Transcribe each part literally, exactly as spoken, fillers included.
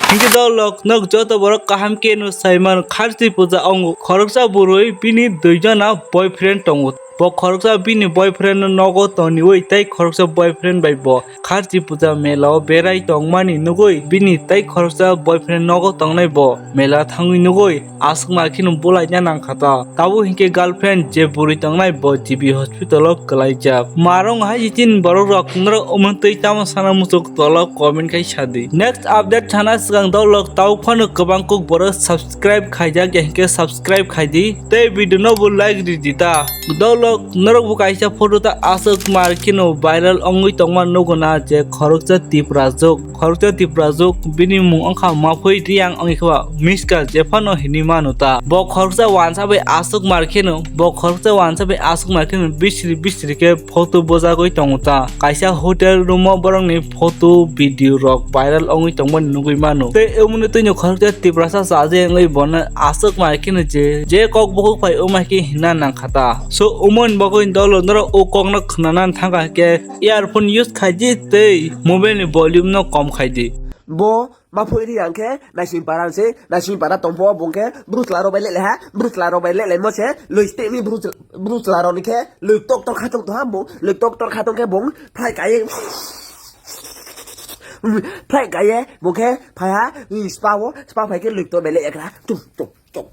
Hinkhe dolok nok joto borok kaham khe no saiman kharchi puja ongo khoroksa bwrwi bini dui jona boyfriend tongo. Bo khoroksa bini boyfriend no nogo toniwi tei khoroksa boyfriend bai bo kharchi puja mela o berai tongmani nugwi bini tei khoroksa boyfriend nogo tongnai bo mela thangwi nugwi aswk ma kheno bulaina nangkha ta. Tabuk hinkhe girlfriend je bwrwi tongnai bo G B hospital o kwlaijak. Marong hai chini borok rok norok omo twi tamo sana muchuk tolo comment khai sadi. Next update sana swkang dolok tabuk phano kwbang kuk borok subscribe khaijak ya hinkhe subscribe khaidi tei video no bo like ridi ta. Dolok norok bo kaisa photo ta aswk mar kheno viral ongwi tongma nugo na je khoroksa Tiprajwk. Khoroksa Tiprajwk bini mung wngkha Maphui Riyang wngwi khe ba Miss Girl jephano hinwi mano ta. Bo khoroksa wansa bai aswk mar kheno, bo khoroksa wansa bai aswk mar kheno bisri bisri khe photo bojagwi tongo ta. Kaisa hotel room o borokni photo video rok viral wngwi tongmani nugwi mano. Tei omono twino khoroksa Tiprasa chaje wngwi bono aswk mar kheno je, je kok bukhuk phai omo hai khe hinna nangkha ta. So omo ni bagwi dolo norok o kokno khwnana thangkha khe earphone use khaidi tei mobile ni volume no kom khaidi. Bo Maphui Riyang khe naising para se, naising para tongpho bung khe bru chwla rok bai lele ha, bru chwla rok bai lele mo se, loi steh ni bru chwla, bru chwla rok ni khe loi tok tok khatung to ha bung, loi tok tok khatung khe bung phai kai, phai kai ye bung khe phai ha, spa o, spa phai khe loi tok bai le ekra tum tum. Tok.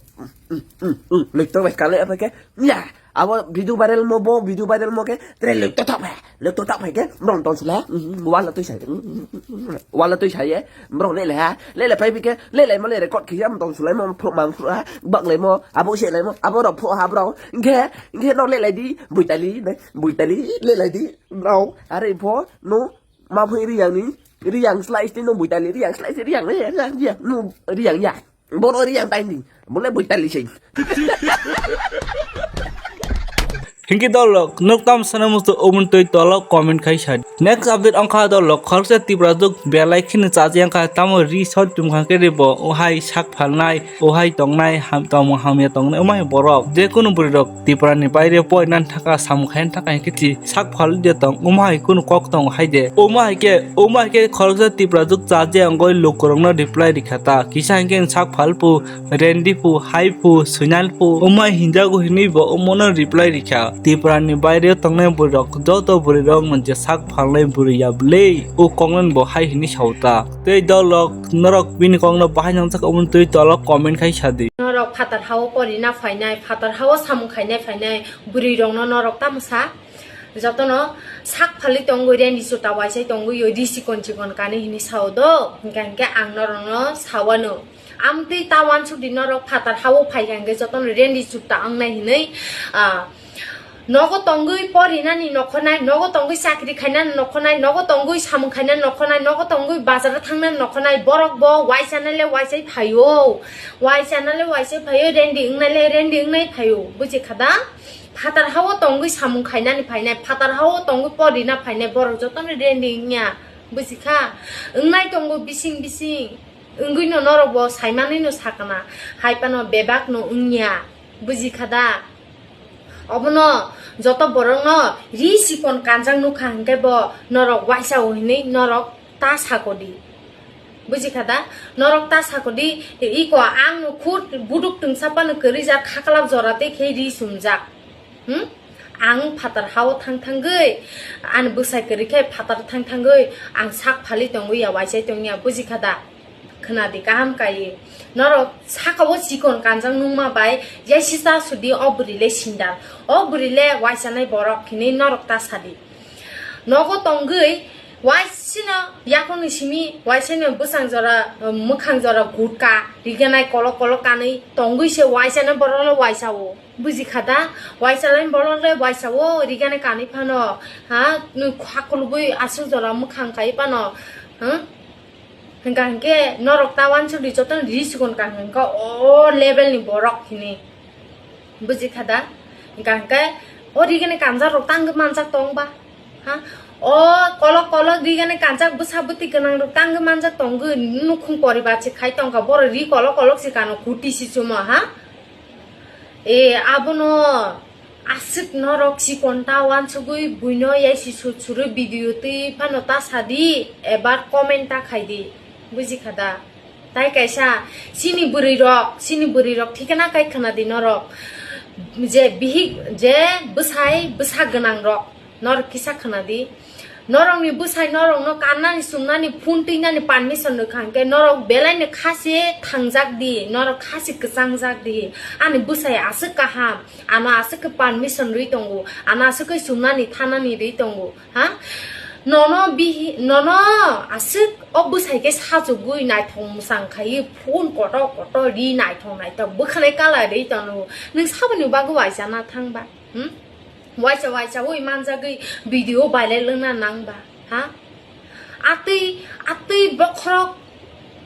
Lekto bai kale apa ke? Ya. Abo video viral mo bo, video viral mo ke. Tre lekto tak bai. Lekto tak bai ke. Brong tong sula. Wala tui sai. Wala tui sai ye. Brong le le ha. Le le pai bi ke. Le le mo le record khia mo tong sula mo phro mang phro ha. Bak le mo. Abo se le mo. Abo ro phro ha bro. Nge, nge no le le di. Buitali ne. Buitali le le di. Bro. Are pho no. Maphui Riyang ni. Riyang slice ni no buitali. Riyang slice Riyang ne. Riyang ya. No Riyang ya. Bono Riyang tiny. Bole buitali sei. Hinki dolok, nuk tam sana musto omun tui tolok comment khai sa. Next update ongkha dolok, khoroksa Tiprajwk belai kheno chaji ongkha, tamo ri sot tum khang khe bo, ohai sak phalnai, ohai tongnai, ham tamo hamya tongnai, omai borok, je kunu bwrwi rok Tipra ni baire poi nan thaka, samung khayan thaka hinkhe chi sak phal de tong, omai kunu kok tong hai de, omai khe, omai khe khoroksa Tiprajwk chaji ongoi lukurokno reply rikha ta, kisa hinkhe sak phal pu, Rendi pu, hai pu, Sunal pu, omai hinjago hinwi bo omono reply rikha. Tipra ni baire tongnai bwrwi rok, joto bwrwi rok no je sak phalnai bwrwi ya bwlei, o koknani bo hai hinwi sao ta. Tei dolok, norok bini kokno bahai nangjakha omono twi tolok comment khai sadi. Norok phatar hao porina phainai, phatar hao samung khainai phainai bwrwi rokno norok tamo sa? Jotono sak phali tongwi rendi chuta waisai tongwi ri chikon chikon kani hinwi sao do, hinkha hinkhe ang norokno sawano. Amtwi ta wansuk di norok phatar hao phaikha hinkhe jotono rendi chuta wngnai hinwi, ah, nogo tongwi porinani nokhonai, nogo tongwi chakri khainani nokhonai, nogo tongwi samung khainani nokhonai, nogo tongwi bazaro thangnani nokhonai, borok bo waisana le waisai phaio, waisana le waisai phaio, rendi wngnai le rendi wngnai phaio, buji kha da? Phatar hao tongwi samung khainani phainai, phatar hao tongwi porina phainai, borok jotono rendi wngya, buji kha? Wngnai tongo bising bising, wngwino norok bo saimanwino sakana, hai phano bebak no wngya, buji kha da? Obono joto borokno ri chikon kanjak nukha hinkhe bo norok waisa o hinwi norok ta sakodi. Buji kha da? Norok ta sakodi, iko ang khud buduk twngsa phano kwrwi jak khaklap jora tei khe ri sumjak. Hmm? Ang phatar hao thang thangwi, ani bwsai kwrwi khe phatar thang thangwi ang sak phali tongwi ya, waisai tongya, buji kha da? Khna di kaham kai. Norok saka o chikon kanjak nungma bai, yaisi ta sudi o bwrwi le sindal. O bwrwi le waisanai borok hinwi norok ta sadi. Nogo tongwi waisino yakhungni simi, waisino bwsang jora, mwkhang jora gutka, riganai kolok kolok kanwi tongwi se waisano borok le waisa o. Buji kha da? Waisa lai borok le waisa o, riganai kanwi phano, ha, nung kha kulugwi aswk jora mwkhang kai phano, ha? Hwnkha hinkhe norok ta wansuk di jotono ri chikon kang hinkhe o level ni borok hinwi. Buji kha da? Hwnkha hinkhe o riganai kanjak rok tangwi manjak tong ba? Ha? O kolok kolok riganai kanjak bwsa bwtwi gwnang rok tangwi manjak tongwi nukhung poribar se khai tongkha, borok ri kolok kolok se kano kuti si chumo, ha? E, abono aswk norok chikon ta wansugwi buino yaisi sut surwi video twi phano ta sadi, ebar comment ta khaidi, buji kha da? Tai kaisa chini bwrwi rok, chini bwrwi rok thikana kai khwna di norok. Je bihik, je bwsai bwsa gwnang rok, norok kisa khwna di. Norokni bwsai norokno kannani chumnani phone twinani permission rwkha hwnkhe norok belaino khasi thangjak di, norok khasi kwchangjak di. Ani bwsai aswk kaham, ano aswk khe permission rwi tongo, ano aswk khe chumnani thanani rwi tongo. Ha? Nono bihi, nono aswk o bwsai khe sajagwi naithok mwsang khaiwi phone kotor kotor ri naithok naithok bwkhanai kala ri tono. Nwng saboni bagwi waisa na thangba? Hmm? Waisa waisa wi manjagwi video viral wngna nangba? Ha? Atwi, atwi bokhorok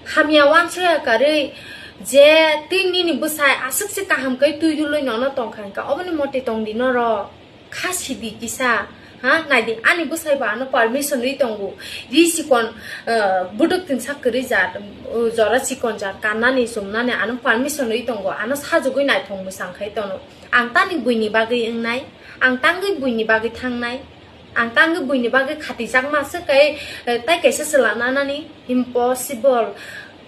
hamya uansukya karwi je twi nini bwsai aswk se kaham khe twi dulwi nono tongkha hwnkhe oboni mote tongdi norok. Kha sidi kisa, ha, naidi, ani bwsai bo ano permission ri tongo. Ri sikon, eh, buduk tinsa kwrwi jat, eh, jora sikon jat, kannani chumnani ano permission ri tongo, ano sajagwi naithok mwsang khai tono. Ang tani buini bagwi wngnai, ang tangwi buini bagwi thangnai, ang tangwi buini bagwi khatijakma swk kai, eh, tai kaisa chwla nanani impossible.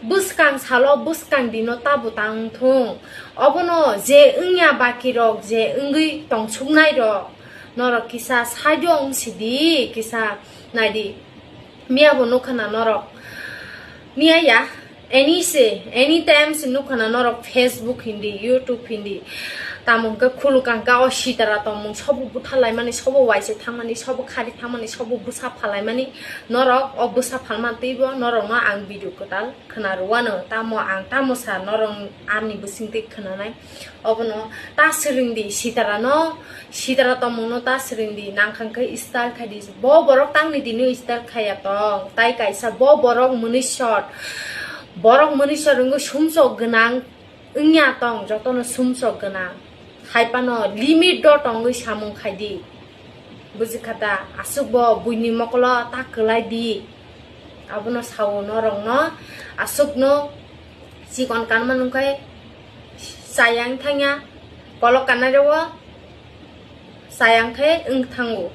Bwskang salo bwskang dino tabo tang thung. Obono je wngya bakirok, je wngwi tongsuknairok, norok kisa side-o wng sidi, kisa naidi. Miyabo nukha na norok. Miya ya, any se, anytime se nukha na norok Facebook hindi, YouTube hindi. Tamo hwnkhe khuluk ang khe o sitara tongmung sobo butharlaimani, sobo waisa thangmani, sobo khari thangmani, sobo bwsa phalaimani. Norok o bwsa phalmantwibo norokno ang video kwtal khwna rwano, tamo ang tamo sa norok ani bisingtwi khwnanai. Obono ta swrwngdi sitarano, sitara tongmungno ta swrwngdi, nangkha hwnkhe style khaidi. Bo borok tangni dino style khaya tong, tai kaisa bo borok mwnwi short, borok mwnwi short wngwi sumsok gwnang wngya tong, jotono sumsok gwnang. Hai phano limit o tongwi samung khaidi. Buji kha da, aswk bo buini mokolo ta kwlai di. Abono sao norokno, aswkno chikon kanma nungkhai chayang thangya, kolok kanna rwo chayang khe wng thango.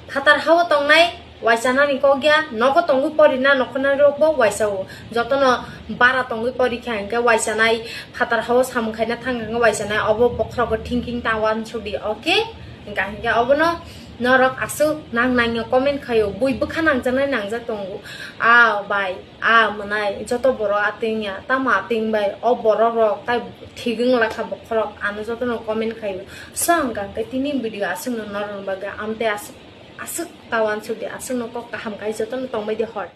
Phatar hao tongnai waisa nani kok ya, nogo tongwi pori na nokho nani rok bo waisa o. Jotono bara tongwi pori kha hwnkhe waisa nai, phatar hao samung khaina thang hwnkhe waisa nai, obo bokhorogo thinking ta uansuk di, okay? Hingka hingke obono norok aswk nang nangya comment khaio, bui bwkha nangjaknai nangjak tongo. A bai, a mwnai, joto borok atwing ya, tamo atwing bai, o borok rok tai thik wng lakha bokhorok, ano jotono comment khaio. So hingka hingke tini video aswkno norokni bagwi, amtwi aswk, aswk ta uansuk di, aswkno kok kaham khai jotono tongbai di hor.